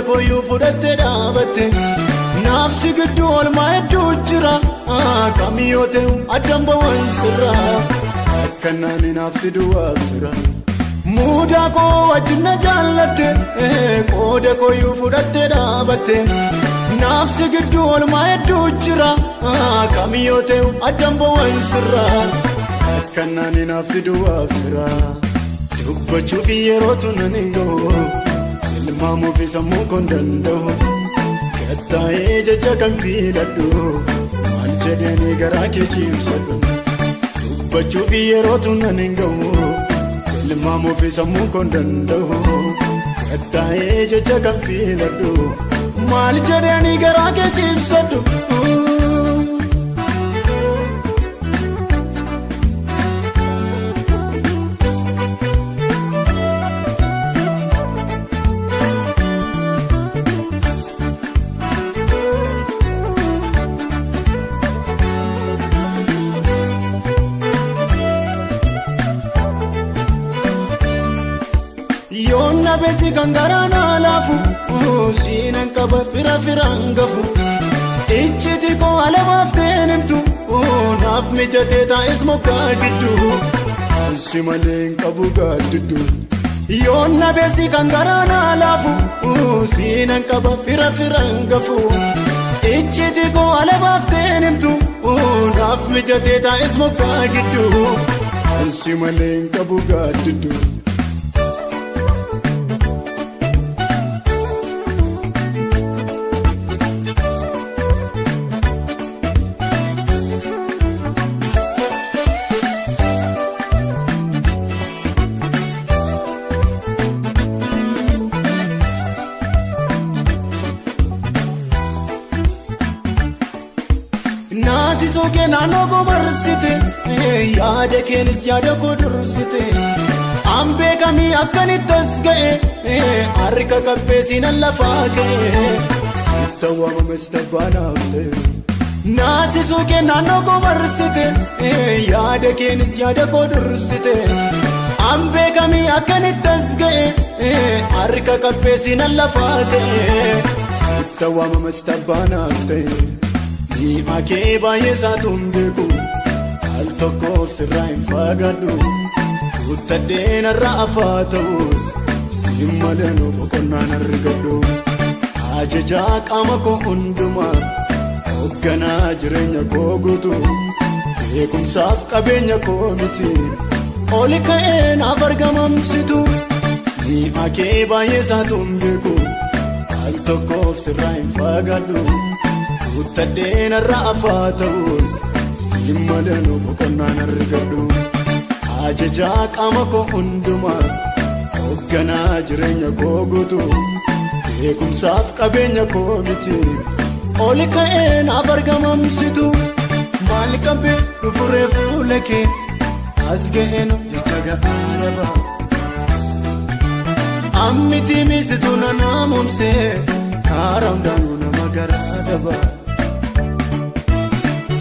Qooda kooyyuu fudhattee dhaabatte. Naafsi gidduu oolmaa hedduu jira. Kamiyyoo ta'u addaan ba'an sirraa. Akkanaan naafsi duwwaa fira. Muudaa koo wajjin na jaallatte. Qooda kooyyuu fudhattee dhaabatte. Naafsi gidduu oolmaa hedduu jira. Kamiyyoo ta'u addaan ba'an sirraa. Akkanaan naafsi duwwaa fira. Dubbachuuf yerootu nan hin ga'u. Tilmaamuuf sammuu koon danda'u. Gattaa'ee jecha kan filadhu. Maal jedhanii garaa kee ciibsadhu. Dubbachuuf yerootu nan hin ga'u. Tilmaamuuf sammuu koon danda'u. Gattaa'ee jecha kan filadhu. Maal jedhanii garaa kee ciibsadhu. Yoonna beesi kan garaa naa laafu siinan qaba fira firaan gafu icciiti koo alamaaf teenimtu naaf mijatee taa'es moggaa gidduu si malee hin qabu gaaddiddu. Yoonna beesi kan garaa naa laafu siinan qaba fira firaan gafu icciiti koo alamaaf teenimtu naaf mijatee taa'es moggaa gidduu si malee hin qabu gaaddiddu. Naasisuu kee naannoo koo marsite yaada keenis yaada koo dursite an beekamii akkanitti as ga'e harka qabbeessinan lafaa ka'e sitta waamame sitta baanaaf ta'e. Naasisuu kee naannoo koo marsite yaada keenis yaada koo dursite an beekamii akkanitti as ga'e harka qabbeessinan lafaa ka'e sitta waamame sitta baanaaf ta'e. Mi'a kee baay'ee isaatu hin beeku al tokkoof sirraa hin fagaadhu kuttadhee narraa afaa ta'us siin malee nu boqonnaan argadhu ajajaa qaama koo hundumaa hoogganaa jireenya koo guutuu beekumsaaf qabeenya koo miti oli ka'ee naaf argamamsitu mi'a kee baay'ee isaatu hin beeku al tokkoof sirraa hin fagaadhu. Kuttadhee narraa afaa ta'us siin malee nu boqonnaan argadhu. Ajajaa qaama koo hundumaa hoogganaa jireenya koo guutuu beekumsaaf qabeenya koo miti oli ka'ee naaf argamamsitu maal qabee dhufuree fuula kee as ga'een jecha ga'aa daba. Ammiti miisituu na naamomsee karaa hundaanuu nama garaa daba.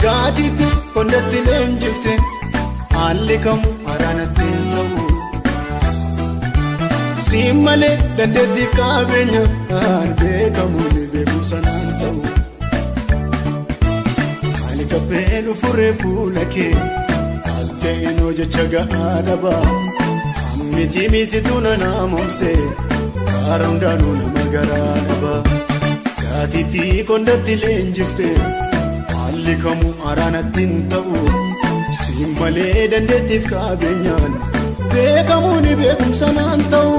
Gaatiitti kondatti leenjifte haalli kamu araanatti hin ta'u. Siin malee dandeettiif qabeenya aan beekamu ni beekumsa naan ta'u. Ani qabbee dhufuree fuula kee as ga'eenoo jecha ga'aa dhaba. Ammiti miisituu na naamomsee karaa hundaanuu nama garaa dhaba. Gaatiitti kondatti leenjifte haalli kamu araanatti hin ta'u. Siin malee dandeettiif qabeenyaan beekamuun beekumsa naan ta'u.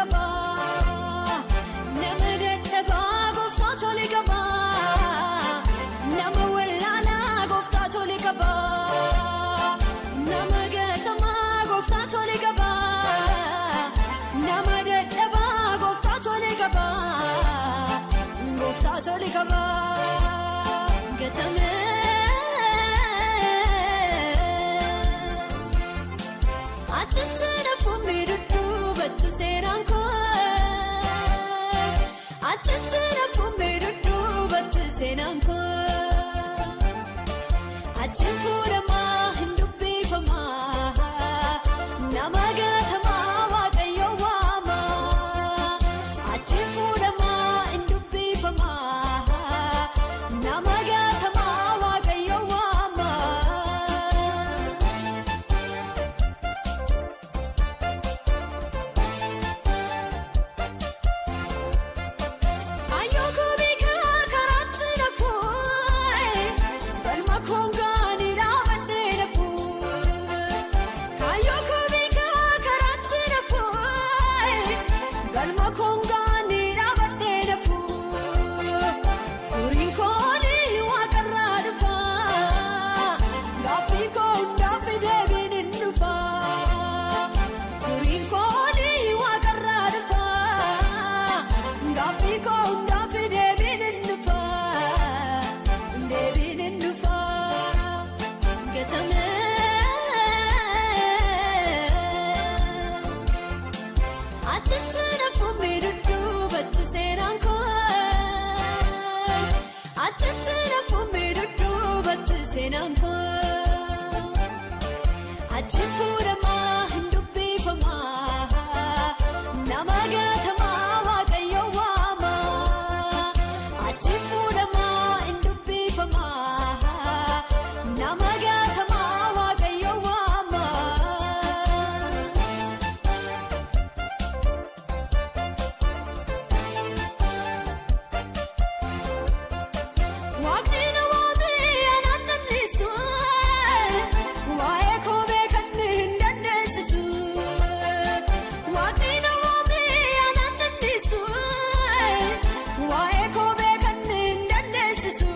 qaba. Nama dadhabaa gooftaa tole qaba. Nama wallaalaa gooftaa tole qaba. Nama gatamaa gooftaa tole qaba. Nama dadhabaa gooftaa tole qaba. Gooftaa tole qaba. Gatamee. Achitti nafuun dudduubatti seenaan koo. Achitti nafuun dudduubatti seenaan koo. Achi fuudhamaa hin dubbifamaa. Nama gatamaa waaqayyo waamaa. Achi fuudhamaa hin dubbifamaa. Nama gatamaa waaqayyo waamaa. Ayyoo beekaa karaatti nafuun galma koongaanii dhaabannee nafuun. Ayyoo beekaa karaatti nafuun galma koongaanii dhaabannee nafuun. Furiin koonii waaqarraa dhufa gaaffii koo hundaaf deebiin hin dhufa. Furiin koonii waaqarraa dhufa. Gaaffii koo hundaaf deebiin hin dhufa. Deebiin hin dhufa. Gatamee. Achitti nafuun dudduubatti seenaan koo. Achitti nafuun dudduubatti seenaan koo. Achi fuudhamaa hin dubbifamaa. Nama gatamaa waaqayyo waamaa. Achi fuudhamaa hin dubbifamaa. Nama gatamaa waaqayyo waamaa. Waaqni na waamee anaan dandeessu. Waa'ee koo beekan hin dandeessisu. Waaqni na waamee anaan dandeessu. Waa'ee koo beekan hin dandeessisu.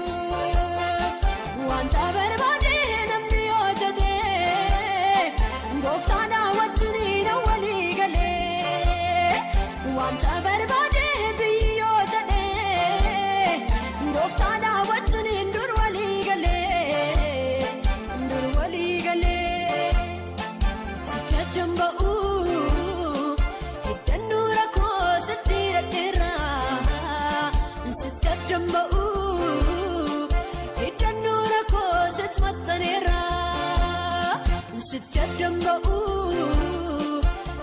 Wanta barbaade namni yoo jedhee gooftaan wajjin na walii galee. Wanta barbaade biyyi yoo jedhee gooftaan wajjin dur walii galee. Dur walii galee. Sitti damba'uu hidhannoo rakkoo sitti dhadheera. Sitti damba'uu hidhannoo rakkoo sitti maxxaneera. Sitti damba'uu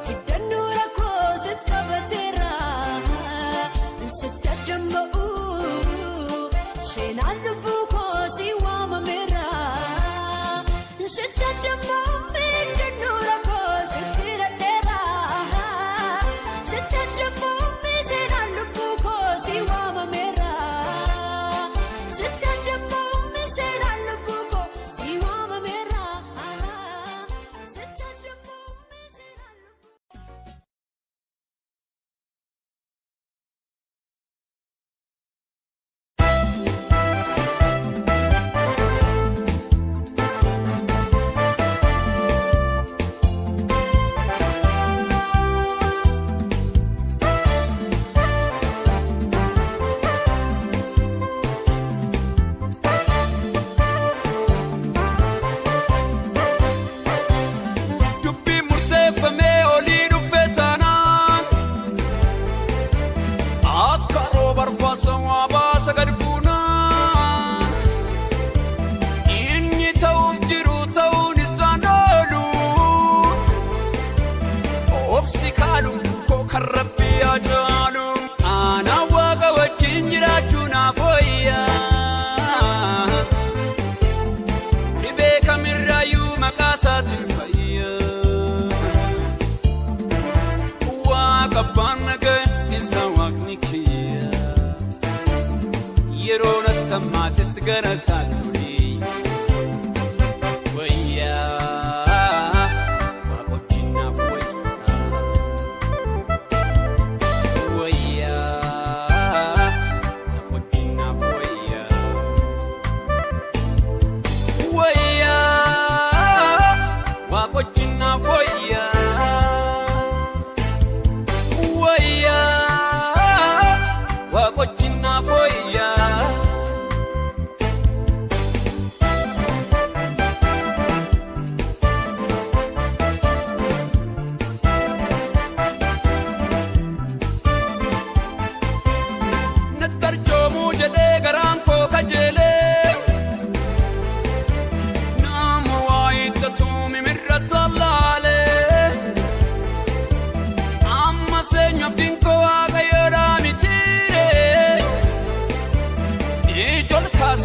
hidhannoo rakkoo sitti qabateera. Sitti damba'uu seenaan lubbuu koo si waamameera. Sitti damba'uu hidhannoo rakkoo sitti dhadheera. Sitti damba'uu seenaan lubbuu koo si waamameera. Sitti damba'uu seenaan lubbuu koo si waamameera. Sitti damba'uu seenaan lubbuu. Dubbii murteeffamee olii dhufe taanaan akka rooba arfaasaa waa baasa gad buunaan inni ta'uuf jiru ta'uun isaan oolu obsi kaalu koo kan rabbi haa caalu aanaa waaqa wajjin jiraachuu naaf wayyaa. Dhibee kamirraayyuu maqaa isaatiin fayya. Waaqa abbaan nagaa isa waaqni kiyya. Yeroo natti hammaates gara isaatti olii. Wayyaa waaqochi naaf wayyaa.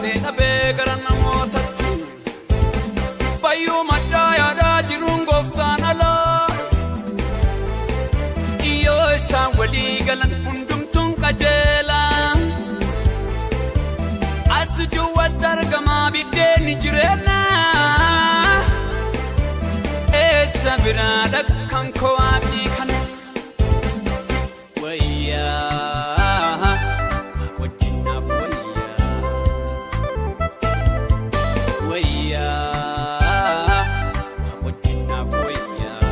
Dabarsee dhabee gara namootatti fayyuu maddaa yaadaa jiruun gooftaan alaa Yoo isaan walii galan hundumtuun qajeelaa As duwwaatti argamaa biddeenni jireenyaa Eessa biraa dhaqa kan koo waaqni kana Wayyaa wajjinaaf wayyaa Wayyaa wajjinaaf wayyaa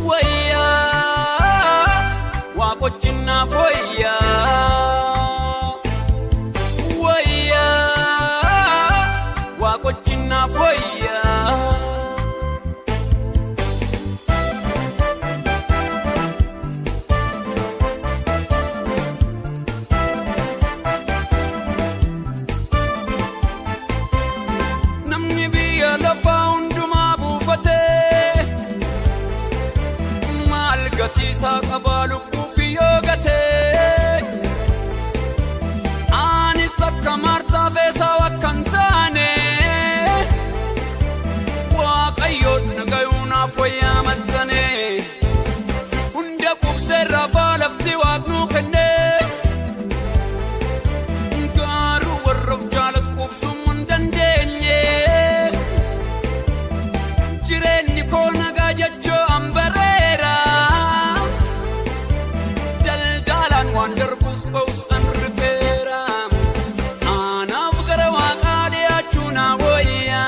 Wayyaa waaqojjinaaf wayyaa Wayyaa waaqojjinaaf wayyaa. Namni biyya lafaa hundumaa buufatee maal gatiisaa qabaa lubbuuf yoo gatee anis akka maartaa feesaa akka hin taane Waaqayyoon nagayuu naaf wayyaa maxxane hunda qubseerraa faa lafti waaqnuu kenne garuu warra of jaalatu qubsuu hin dandeenye. Jireenyi koo nagaa jechuu an bareera. Daldaalaan waan darbus ba'us an rifeera. Anaaf gara waaqaa dhiyaachuu naa wayya.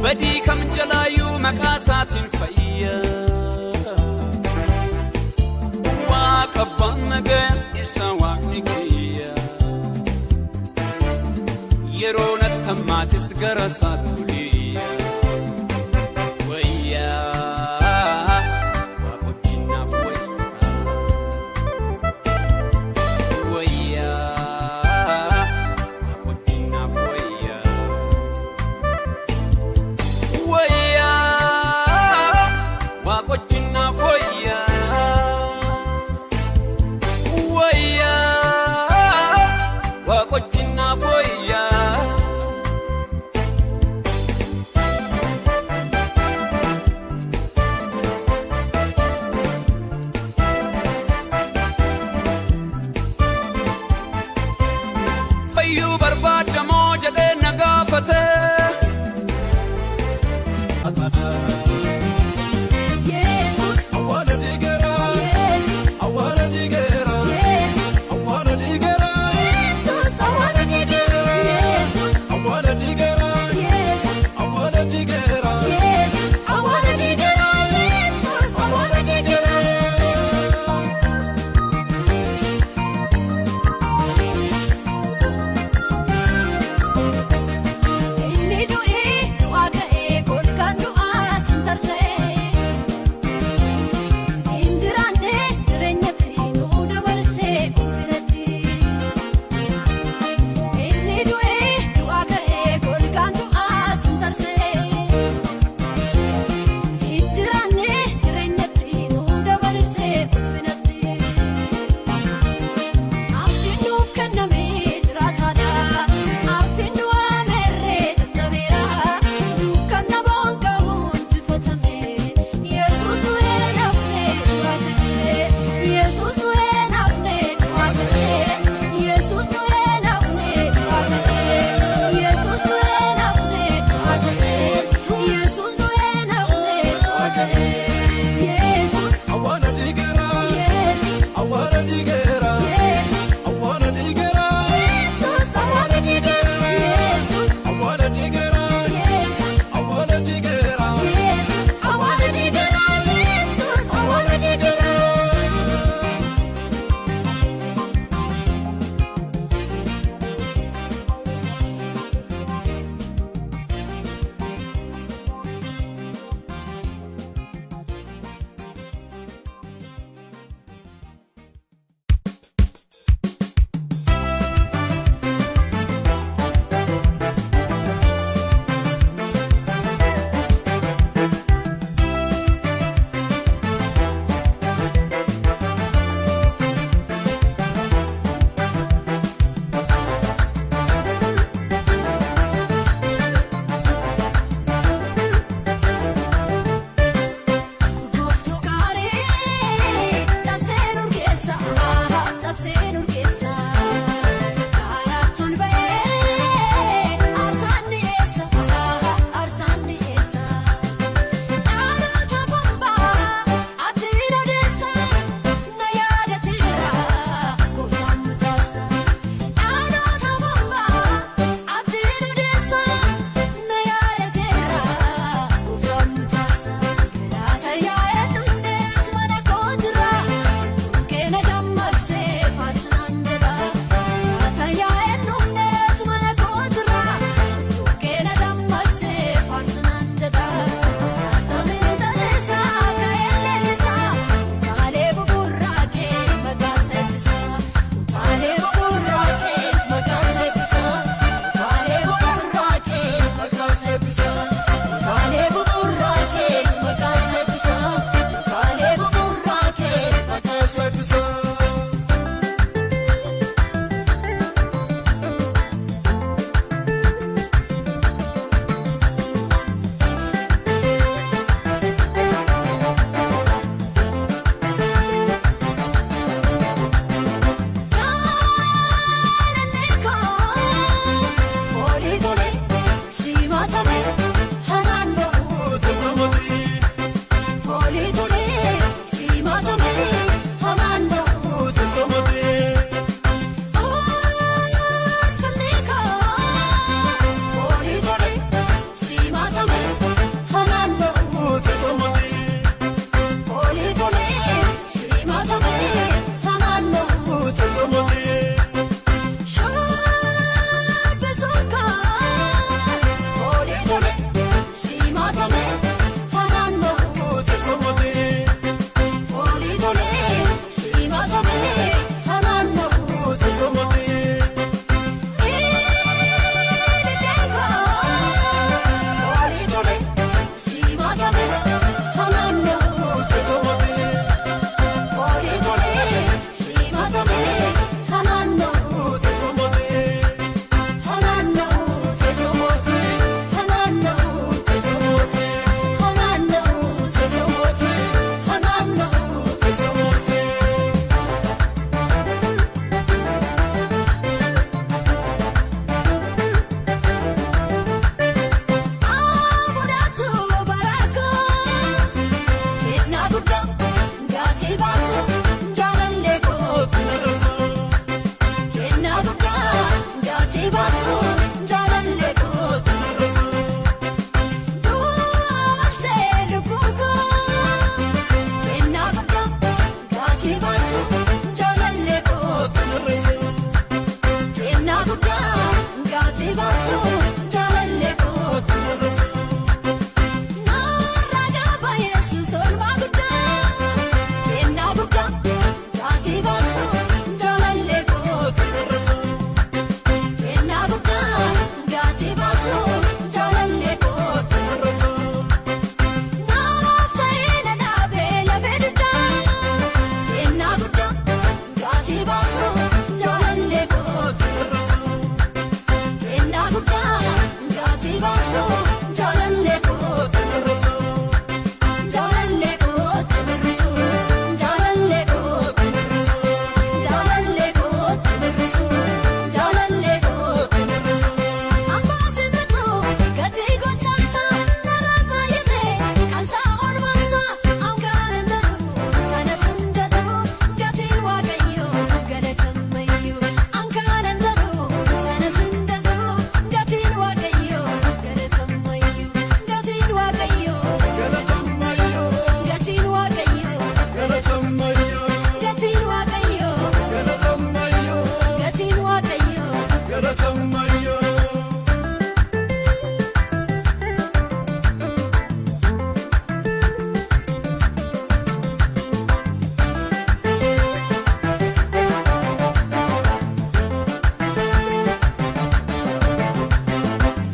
Badii kam jalaayyuu maqaa isaatiin fayya. Waaqa abbaan nagaa isa waaqni kiyya. Yeroo nattamaatis gara isaatti uliyya. Wayyaa waaqojjinaaf wayyaa. Wayyaa waaqojjinaaf wayyaa. Wayyaa waaqojjinaaf wayyaa. Wayyaa waaqojjinaaf wayyaa. Fayyuu barbaadamoo jedhee na gaafate. Yesus, Awwaala diigeera, Yesus, awwaala diigeera, Yesus, awwaala diigeera, Yesus, awwaala diigeera. Yesus, awwaala diigeera, Yesus, awwaala diigeera. Yesus, awwaala diigeera. Yesus, awwaala diigeera. Inni du'ee du'aa ka'ee golgaan du'aa sin tarsa'ee. Hin jiraanne jireenyatti nu dabarsee ulfinatti. Inni du'ee du'aa ka'ee golgaan du'aa sin tarsa'ee. Hin jiraanne jireenyatti nu dabarsee ulfinatti. Abdiin nuuf kenname jiraataadha. Arfiin nu ameerree tattabeera. Dukkanna boonqabuun injifatame. Yesuus du'ee nafne du'aa ka'ee. Yesuus du'ee nafne du'aa ka'ee. Yesuus du'ee nafne du'aa ka'ee. Yesuus du'ee nafne du'aa ka'ee. Yesuus du'ee nafne du'aa ka'ee. Yesuus, Awwaala diigeera, Yesuus, awwaala diigeera, Yesuus. awwaala diigeera, Yesus awwaala diigeera. Yesus, awwaala diigeera, Yesus, awwaala diigeera. Yesus awwaala diigeera. Yesus awwaala diigeera. simatame hanaanna'u teessumatti. Foolii tolee simatame hanaanna'u teessumatti. Hanaanna'u teessumatti. Hanaanna'u teessumatti. Hanaanna'u teessumatti. Hanaanna'u teessumatti. Afuudhatu barakoo kennaa guddaa gatii baasu jaalallee kootu hir'isu. Kennaa guddaa gatii baasu jaalallee kootu hir'isu. Du'aaltee lubbuu koo kennaa guddaa gatii baasu jaalallee kootu hir'isu. Kennaa guddaa gatii baasu jaalallee kootu hir'isu. Naarraa gaba Yesuus olmaa guddaa kennaa guddaa gatii baasu jaalallee kootu hir'isu. Kennaa guddaa gatii baasu jaalallee kootu hir'isu. Naaf ta'ee na dhaabee lafee dugdaa kennaa guddaa gatii baasu jaalallee kootu hir'isu. Kennaa guddaa gatii baasu jaalallee kootu hir'isu. Jaalallee kootu hir'isu. Jaalallee kootu hir'isu. Jaalallee kootu hir'isu. Jaalallee kootu hir'isu. Ambaa simbitu gatii gochaansa narraa fayyadee kansaa olmaansa ankaan ta'u sana sin jedhu gatiin waaqayyoo galatammayyuu ankaan ta'u sana sin jedhu gatiin waaqayyoo galatammayyuu gatiin waaqayyoo Galatammayyoo. gatiin waaqayyoo Galatammayyoo. gatiin waaqayyoo Galatammayyoo. gatiin waaqayyoo. Galatammayyoo.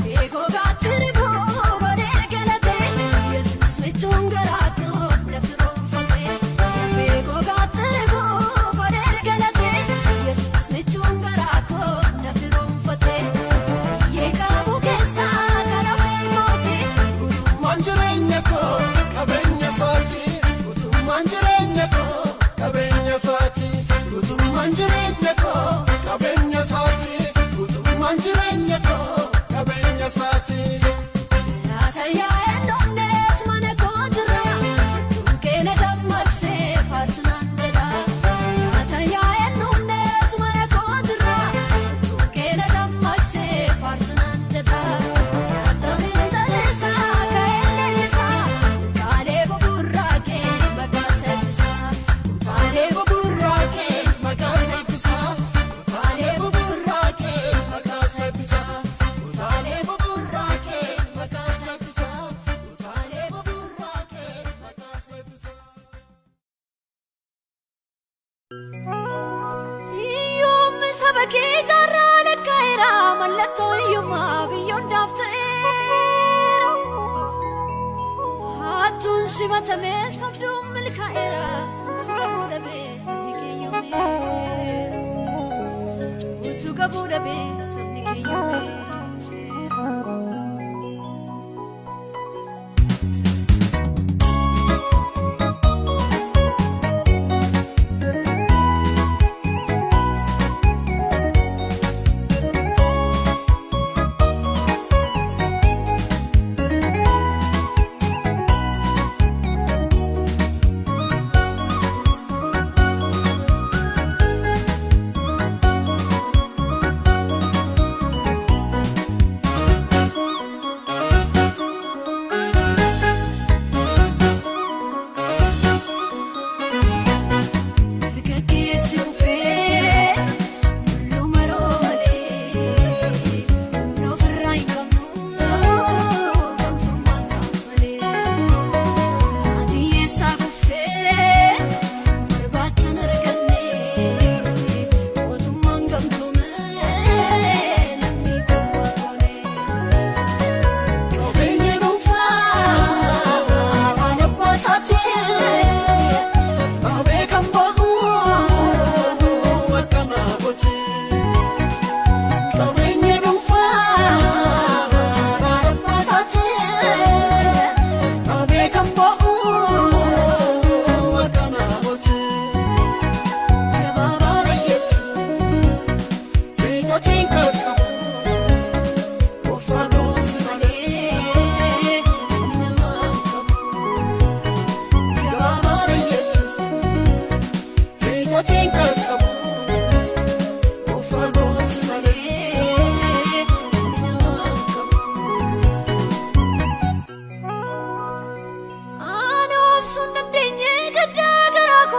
Beekoo gaatiri boobadee galatee Yesuus michuun garaa koo lafti roonfatee. Beekoo gaatiri boobadee galatee Yesuus michuun garaa koo lafti roonfatee. Yeekaabu keessaa kana beekooti Utummaan jireenya koo qabeenya isaati. Utummaan jireenya koo qabeenya isaati. Utummaan jireenya koo qabeenya isaati. Utummaan jireenya koo qabeenya isaati. Laata yaa'een mana koo jira Tunkeena dammaqsee faarsinaan jedha. Laata yaa'een mana koo jira Tunkeena dammaqsee faarsinaan jedha. Yaatonni taleessaa ka'ee leellisaa Utaalee buburraaqee maqaa sabbisaa. Utaalee buburraaqee Maqaa sabbisaa. Utaalee buburraaqee maqaa sabbisaa. Utaalee buburraaqee maqaa sabbisaa. Utaalee buburraaqee maqaa sabbisaa. Hiyyoomni saba kee jaarraa lakkaa'eera mallattoo hiyyummaa biyyoon daaf ta'eera. Hattuun simatamee sobduun milkaa'eera utuu qabuu dhabee sabni keeyyoomeera. Utuu qabuu dhabee sabni keeyyoomeera.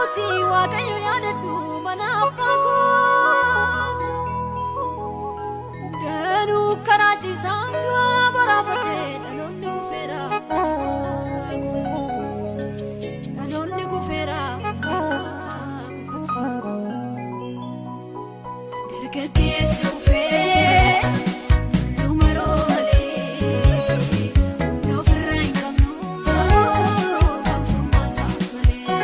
kooti Waaqayyo yaadadhu mana abbaa kooti. Danuu karaa ciisaa du'a baraafatee dhaloonni kufeera. Dhaloonni kufeera. Dargaggeessi kufee luma roobalee ofirraa hin qabnu kan furmaata malee.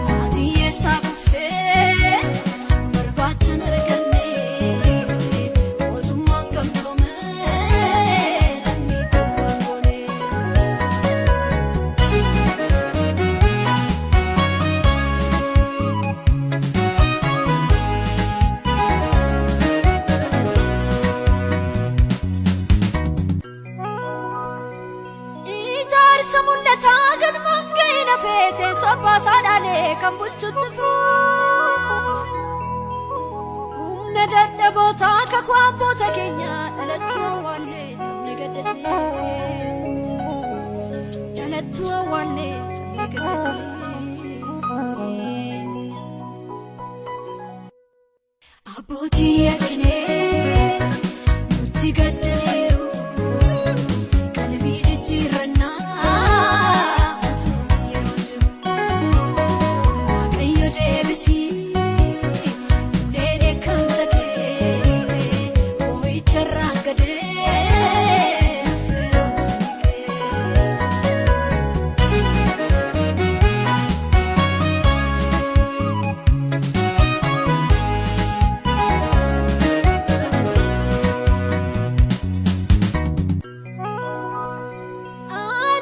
Haati eessaa kuftee barbaachan arganne mootummaan gamtoome lammii kuufaa goone. Ijaarsa mul'ataa galmaan ga'e lafee teessoo abbaa dhaalee kan bulchutti fuufe. Humna dadhabootaa kakuu abboota keenyaa dhalachuu awwaallee cabnee gaddatee. Dhalachuu awwaallee cabnee gaddatee. Abbootii yakkinee nutti gaddaniiru qalbii jijjiirannaa utuu yeroo jiru. Waaqayyo deebisii ulee dheekkamsa kee boo'icharraan gadee firoomsa kee.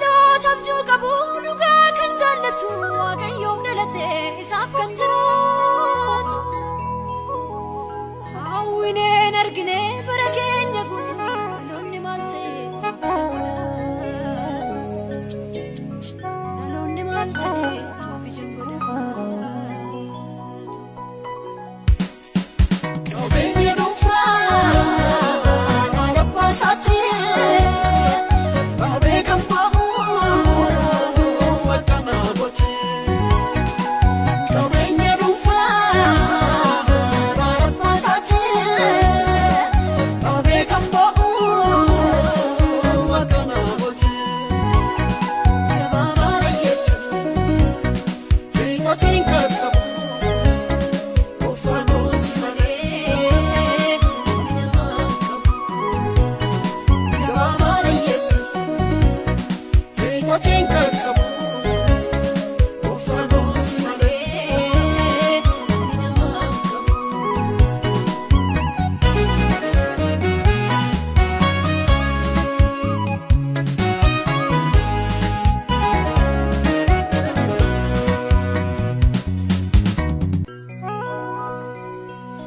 Dhaloota abjuu qabu dhugaa kan jaallatu Waaqayyoof dhalate isaaf kan jiraatu. Hawwineen argine bara keenya guutuu dhaloonni maal ta'e maaf ija godhatu? Dhaloonni maal ta'e maaf ija godhatu? Qabeenya dhuunfaa haadha abbaa isaatii qabee kan ba'u Akka namooti qabeenya dhuunfaa haadha abbaa isaatii qabee kan ba'u akka namooti gabaabaa hiyyeessi hiixatiin qaqqabu gooftaan gosi malee nama qabu. Gabaabaa hiyyeessi hiixatiin qaqqabu gooftaan gosi malee nama qabu.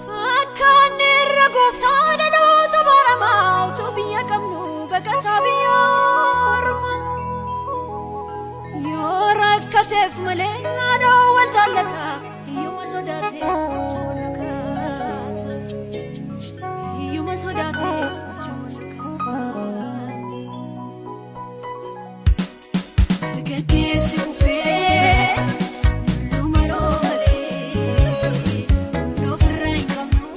Fakkaanni irra gooftaa dhaloota baramaa utuu biyya qabnu baqataa biyya ormaa. Yoo rakkateef malee haadha wal jaallata hiyyuma sodaatee gocha wal kaata. Hiyyuma sodaatee gocha wal kaata. Dargaggeessi kufee luma roobalee humna ofirraa hin qabnu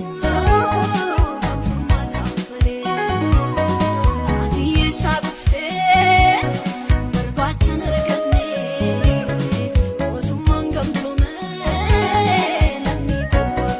kan furmaata malee. Haati eessaa kuftee barbaachan arganne mootummaan gamtoome lammii kuufaa.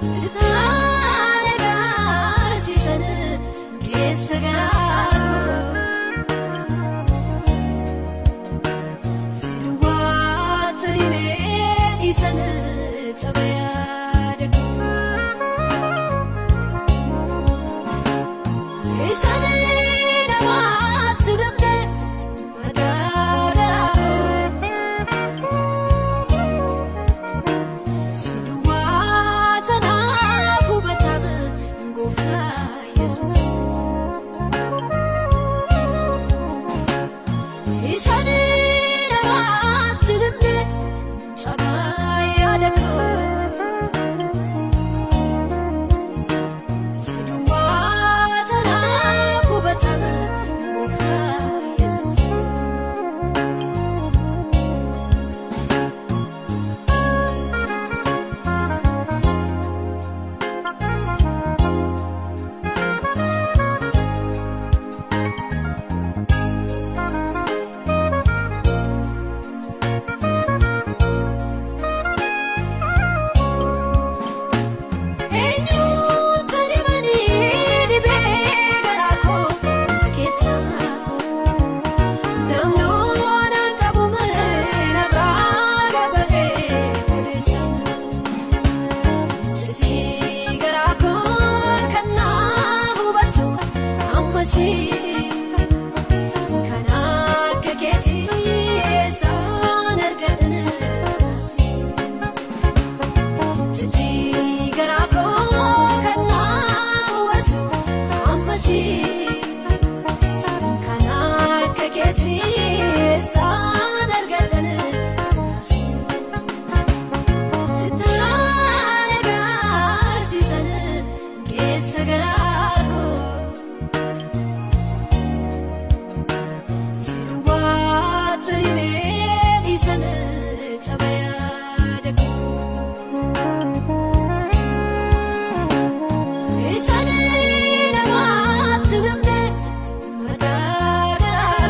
Sitaan agarsiisan keessa garaa si duwwaa talimee dhiisan caba yaada Isaan namaatti namne madaa garaa Si duwwaa tanaaf hubatama gooftaa Yesuus. Isaan namaatti namne cabaa yaada koo. Si duwwaa tanaaf hubatama gooftaa Yesuus. Eenyuutu dhibanii dhibee garaa koo isa keessa? Namnoon qabu malee narraa gabaree odeessa. Citii garaa koo kan naa hubatu ammasii kan akka keetii eessaan argatan? Citii garaa koo kan naa hubatu ammasii kan akka keetii eessaan argatan? Sitaan agarsiisan keessa garaa koo. Si duwwaa talimee dhiisan caba yaada koo. Isaan namaatti namne madaa garaa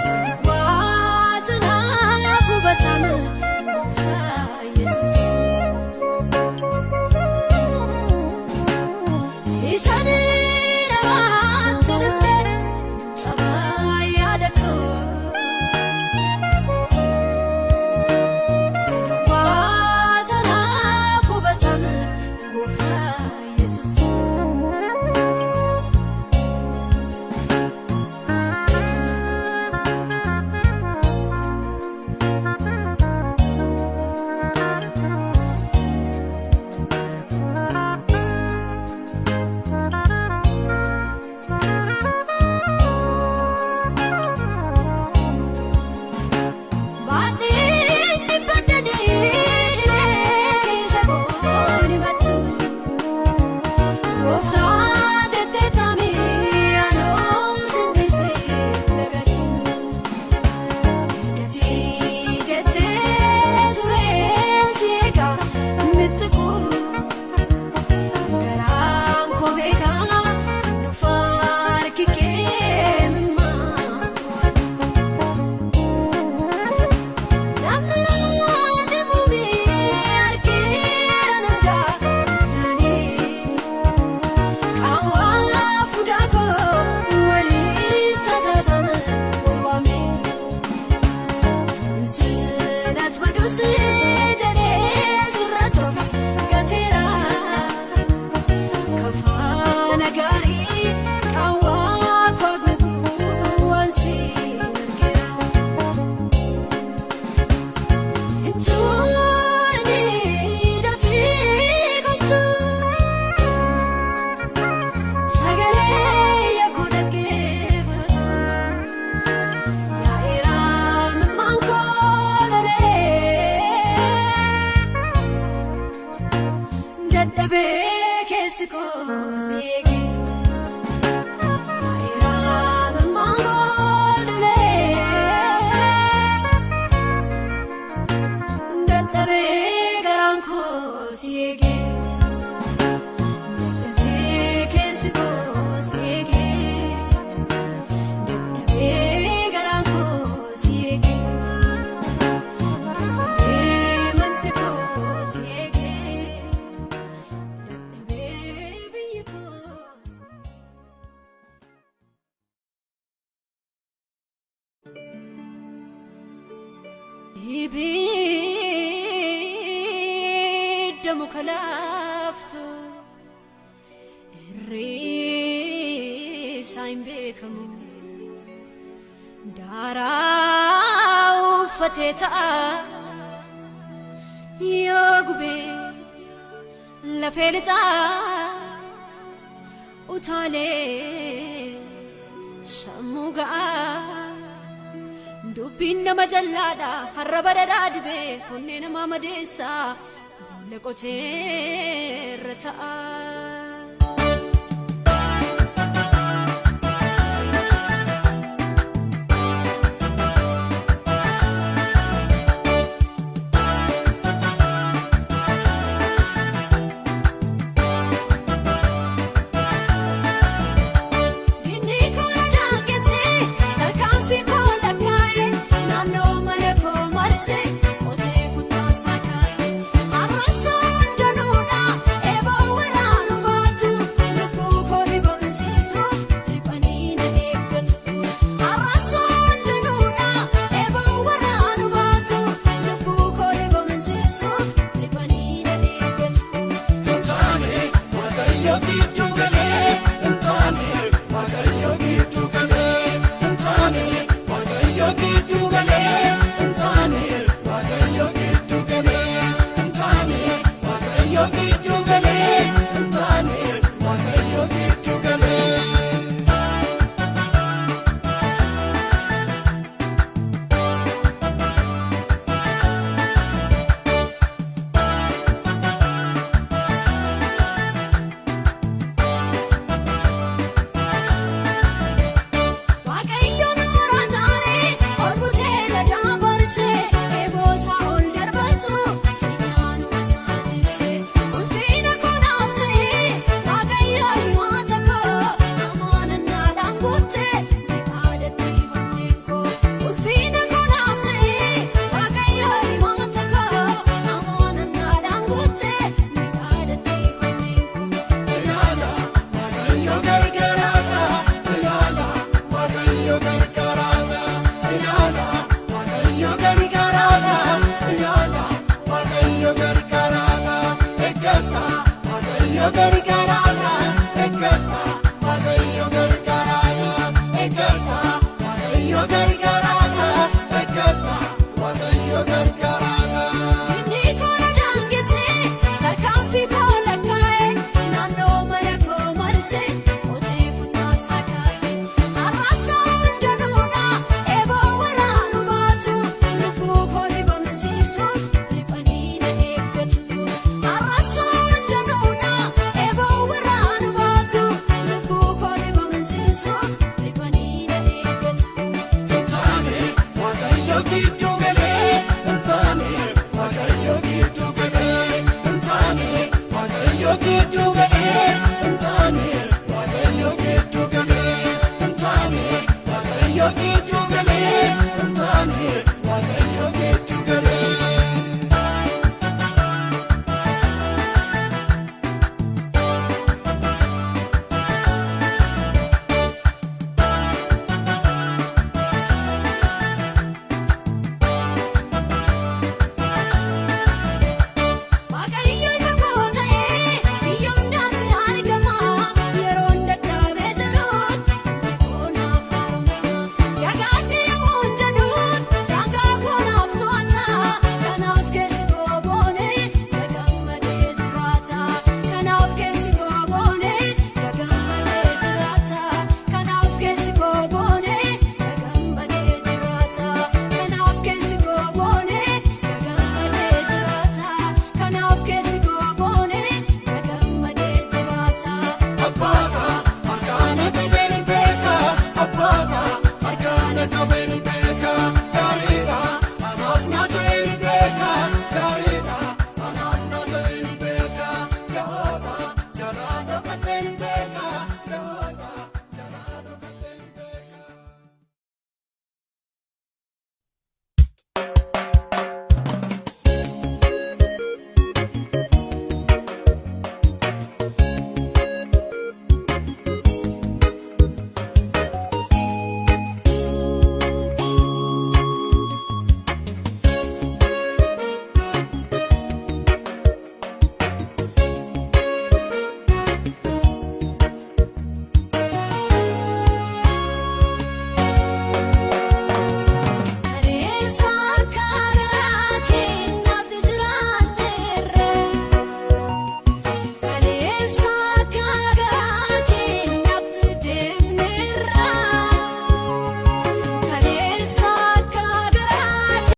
Si duwwaa tanaaf hubatama gooftaa Yesuus. Isaan namaatti namne cabaa yaada koo. Si duwwaa tanaaf hubatama gooftaa Yesuus. Baatee dhibbadhanii dhibee keessa kooni baddu. Gooftaa tetteetamii anoo sindisii dagadhu. Gatii jettee tureen si eegaa mittiquu. Garaan koo beekaa dhufa harki kee mimmaa. Namni deemumee argeera nandaa naanii qaawwaa fuudhaa koo waliin tasaasama waamee tuusi baduusi jedhee sirratti of gateera kafaana gaarii qaawwaa koo guutuu waan si argeera. Ntuurni dafii kottu sagalee yakuu dhaggeeffatu yaa'iraa mimmaan koolalee dadhabee keessi koo si eege yaa'iraa mimmaan koolalee. Dadhabee garaan koo si eege. Dadhabee keessi koo si eege. Dadhabee garaan koo si eege. Dadhabee. Ibidda muka laaftu irrisaa hin beekamu. Daaraa uffatee ta'a yoo gubee lafee lixaa utaalee sammuu ga'aa. Dubbiin nama jallaadha har'a badadhaa dibee onnee namaa madeessaa boolla qotee irra ta'a. Inni kola daangessee tarkaanfii koo lakkaa'e naannoo mana koo marsee qotee futtaasaa kaa'e. Har'asaan danuudha eeboo waraanu baatu lubbuu koo ribamsiisuuf riphanii na eeggatu. Har'asaan danuudha eeboo waraanu baatu lubbuu koo ribamsiisuuf riphanii na eeggatu. Hin taane Waaqayyo gidduu galee, hin taane Waaqayyo gidduu galee, hin taane Waaqayyo gidduu galee, hin taane Waaqayyo gidduu galee, hin taane Waaqayyo gidduu galee, hin taane Waaqayyo gidduu galee. Waaqayyo noora taaree ol butee ladaa barsee eeboosaa ol darbatu keenyaanuma saajibsee ulfiina koonaaf ta'ee Waaqayyo himaata koo amaanannaadhaan guuttee miidhaadatti himanneen koo ulfiina koonaaf ta'ee Waaqayyo himaata koo amaanannaadhaan guuttee miidhaadatti himanneen koo. Ilaala Waaqayyo gargaaraadha. Ilaala Waaqayyo gargaaraadha. Ilaala Waaqayyo gargaaraadha. Ilaala Waaqayyo gargaaraadha. Eeggadha Waaqayyo gargaaraadha.